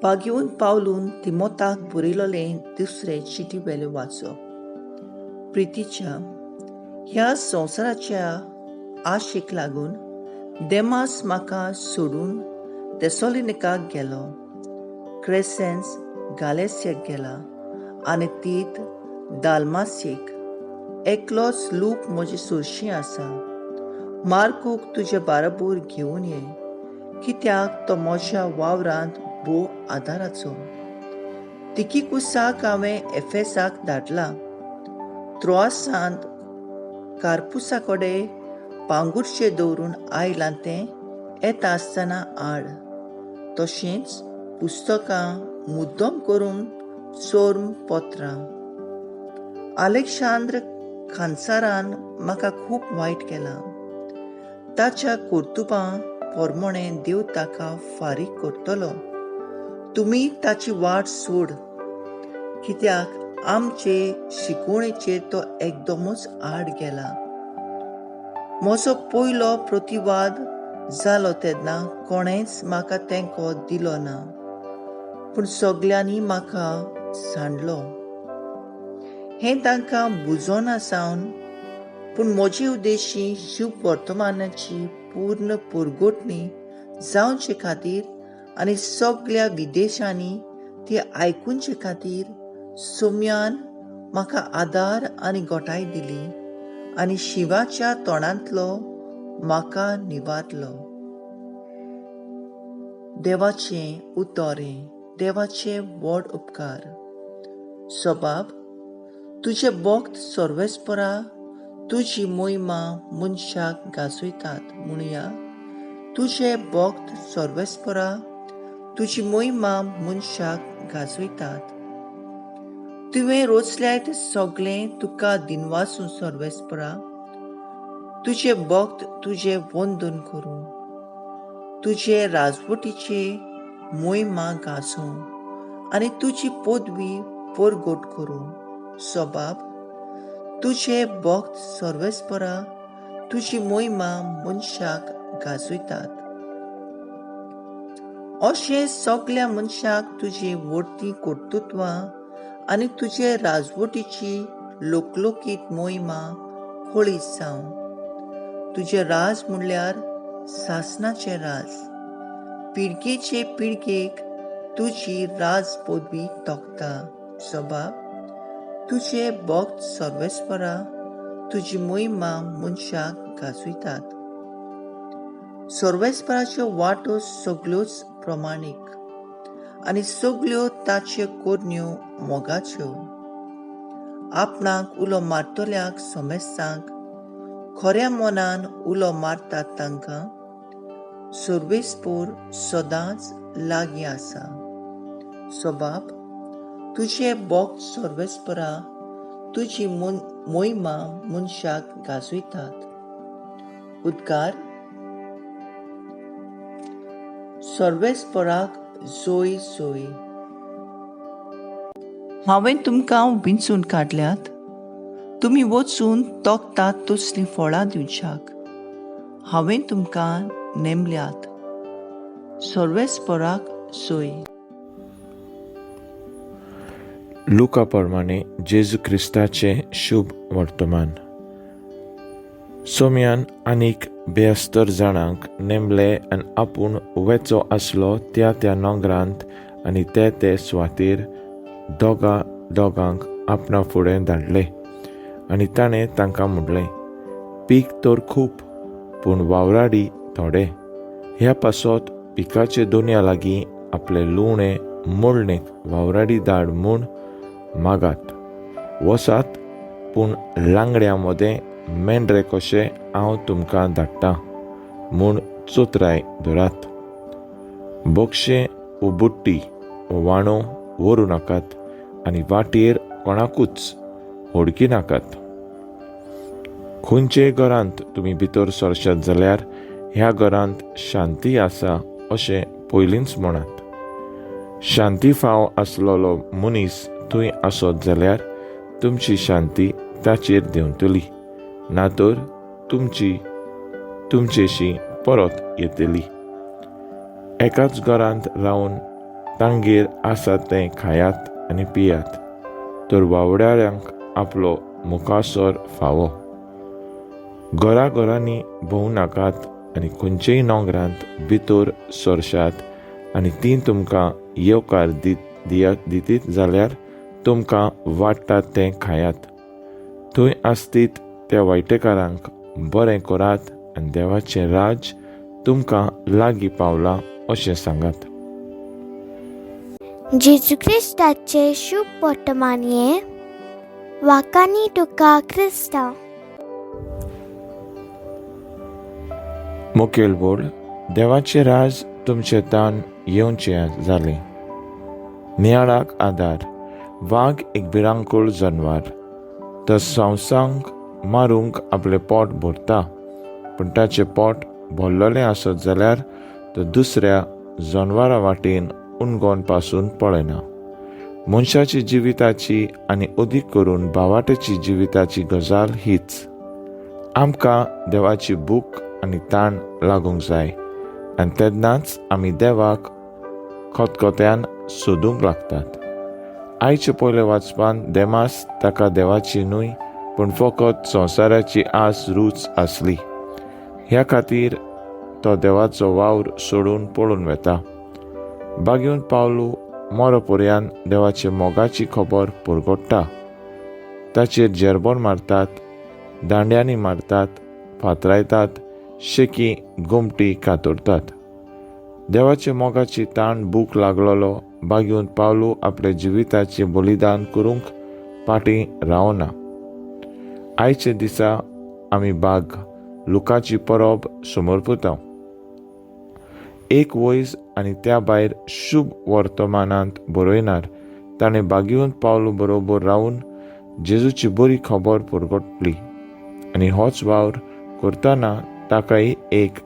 पागेवन पावलून तिमोताक बरयलोलें दुसरें चिटी वेलें वाचप. प्रितीच्या ह्या संवसाराच्या आशेक लागून देमास म्हाका सोडून तेसोलिनिकाक गेलो. क्रेसेन्स गालेस्येक गेला आनी तीत दालमास्येक. एकलोच लूक म्हजे सोरशी आसा. मार्कूक तुजे बाराबोर घेवन ये, कित्याक तो म्हज्या वावरांत भोव आदाराचो. तिकिकुसाक हांवें एफेसाक धाडला. त्रोआसांत कार्पुसा कडेन पांगुरचें दवरून आयलां तें येता आसतना हाड. तशेंच पुस्तकां मुद्दम करून चोर्म पत्रां. आलेक्सांद्र खानसारान म्हाका खूब वायट केलां. ताच्या कर्तुबां पोरमोणें देव ताका फारीक करतलो. तुमी ताची वाट सोड, कित्याक आमचे शिकवणेचेर तो एकदमूच आड गेला. म्हजो पयलो प्रतिवाद जालो तेन्ना कोणेंच म्हाका तेंको दिलो ना, पूण सगल्यांनी म्हाका सांडलो. हें तांकां बुजोना सावन, पूण म्हजे उद्देशी शुभ वर्तमानाची पूर्ण पुरगोटणी जावचे खातीर आनी सगल्या विदेशांनी ती आयकुचे खातीर सोम्यान म्हाका आदार आनी गोठाय दिली आनी शिवाच्या तोंडांतलो म्हाका निवारलो. देवाचें उतोरें, देवाचे व्हड उपकार. सबाब, तुजे भक्त सर्वेस्परा तुजी मोहिमा मनशाक गाजयतात म्हणुया. तुजे भक्त सर्वेस्परा तुजी मोहिमा मनशाक गाजयतात. तुवें रोचल्याय तें सगळें तुका दिनवासूं सर्वेस्परा. तुजे भक्त तुजें वंदन करूं, तुजे राजवटीचे मोहिमा गाजोवं आनी तुजी पदवी परगट करूं. सबाब, तुजे भक्त सर्वेस्परा तुजी मोहिमा मनशाक गाजयतात. अशें सगल्या मनशाक तुजी व्हडटी कर्तृत्वां आनी तुजे राजवटीची लोकलोकीत मोहिमा कळीत जावं. तुजें राज म्हणल्यार सासणाचें राज. पिळगेचे पिळगेक तुजी राज पदवी तोखता. सबाब, तुजे भक्त सर्वेस्परा तुजी मोहिमा मनशाक गाजयतात. सर्वेस्पराच्यो वाटो सगल्योच प्रमाणीक आनी सगल्यो ताच्यो करण्यो मोगाच्यो. आपणाक उलो मारतल्याक समेस्तांक खऱ्या मनान उलो मारतात तांकां सर्वेस्पोर सदांच लागीं आसा. सबाब, तुजे भक्त सर्वेस्परा तुजी मोहिमा मनशाक गाजयतात. उद्गार. सर्वेस्पराक जोय जोय. हांवें तुमकां विंचून काडल्यात, तुमी वचून तोखतात तसलीं फळां दिवच्याक. हांवें तुमकां नेमल्यात. सर्वेस्पराक जोय. लुका प्रमाणे जेजू क्रिस्ताचें शुभ वर्तमान. सोम्यान आनीक बेस्तर जाणांक नेमले आनी आपूण वेचो आसलो त्या त्या नोंगरांत आनी ते ते सुवातेर दोगा दोगांक आपणा फुडें धाडले आनी ताणें तांकां म्हणलें, पीक तर खूब पूण वावराडी थोडे. ह्या पासत पिकाचे दोनया लागीं आपले लुवणें मोडणेक वावराडी धाड म्हूण मागात. वसात, पूण लांगड्यां मदें मेंढरे कशें हांव तुमकां धाडटा म्हूण चोत्राय धरात. बोक्षें वो बुट्टी वो वाणो व्हरूं नाकात आनी वाटेर कोणाकूच होडकी नाकात. खंयचेय घरांत तुमी भितर सरशात जाल्यार ह्या घरांत शांती आसा अशें पयलींच म्हणात. शांती फाव आसलेलो मनीस थंय आसत जाल्यार तुमची शांती ताचेर देंवतली, ना तर तुमची तुमचेशी परत येतली. एकाच घरांत रावन तांगेर आसा तें खायात आनी पियात, तर वावड्याऱ्यांक आपलो मुखासर फावो. घरा घरांनी भोंवूं नाकात आनी खंयचेय नोंगरांत भितर सरशात आनी तीं तुमकां येवकार दितीत जाल्यार तुमकां वाडटात तें खायात. थंय आसतीत त्या वायटेकारांक बरें करात आनी देवाचें राज तुमकां लागीं पावलां अशें सांगात. जेजू क्रिस्ताचे शुभ वर्तमान हें वाकांनी तुका क्रिस्तांव. मुखेल बोल, देवाचें राज तुमचें तान येवचें जालें. नियाळाक आदार. वाग एक भिरांकूळ जनवार. तो संवसांक मारूंक आपलें पोट भरता, पूण ताचें पोट भरलेलें आसत जाल्यार तो दुसऱ्या जनवारा वाटेन उणगोन पासून पळयना. मनशाची जिविताची आनी अदीक करून भावाट्याची जिविताची गजाल हीच. आमकां देवाची भूक आनी ताण लागूंक जाय आनी तेन्नाच आमी देवाक खतखत्यान सोदूंक लागतात. आयचे पयले वाचपान देमास ताका देवाची न्हय पूण फकत संवसाराची आस रूच आसली. ह्या खातीर तो देवाचो वावर सोडून पळून वता. बागेवन पावलू मोरो पर्यान देवाचे मोगाची खबर पुरगोडटा. ताचेर जेरबोन मारतात, दांड्यांनी मारतात, फातरायतात, शेकी गोमटी कातरतात. देवाचे मोगाची ताण भूक लागलेलो बागेवन पावलू आपल्या जिविताचें बलिदान करूंक फाटीं रावना. आयच्या दिसा आमी बाग लुकाची परब समर्पता. एक वयज आनी त्या भायर शुभ वर्तमानांत बरयनार ताणें बागेवन पावलू बरोबर रावन जेजूची बरी खबर पुरगटली आनी होच वावर करतना ताकाय एक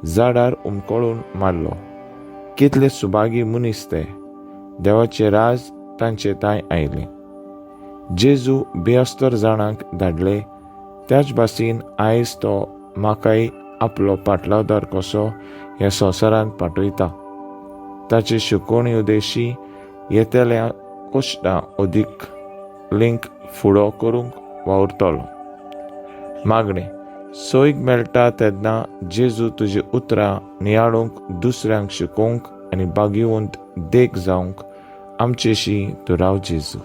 झाडार उमकळून मारलो. कितले सुभागी मनीस ते! देवाचें राज तांचे तांय आयलें. जेजू बेअस्तर जाणांक धाडले त्याच भाशेन आयज तो म्हाकाय आपलो पाटलावदार कसो ह्या संवसारांत पाठयता. ताचे शिकोवणी उदेशी येतल्या कश्टां अदीक लिंक फुडो करूंक वावुरतलो. मागणें. सोयीक मेळटा तेन्ना जेजू तुजी उतरां नियाळूंक, दुसऱ्यांक शिकोवंक आनी बागेवंत देख जावंक आमचेशी तूं राव जेजू.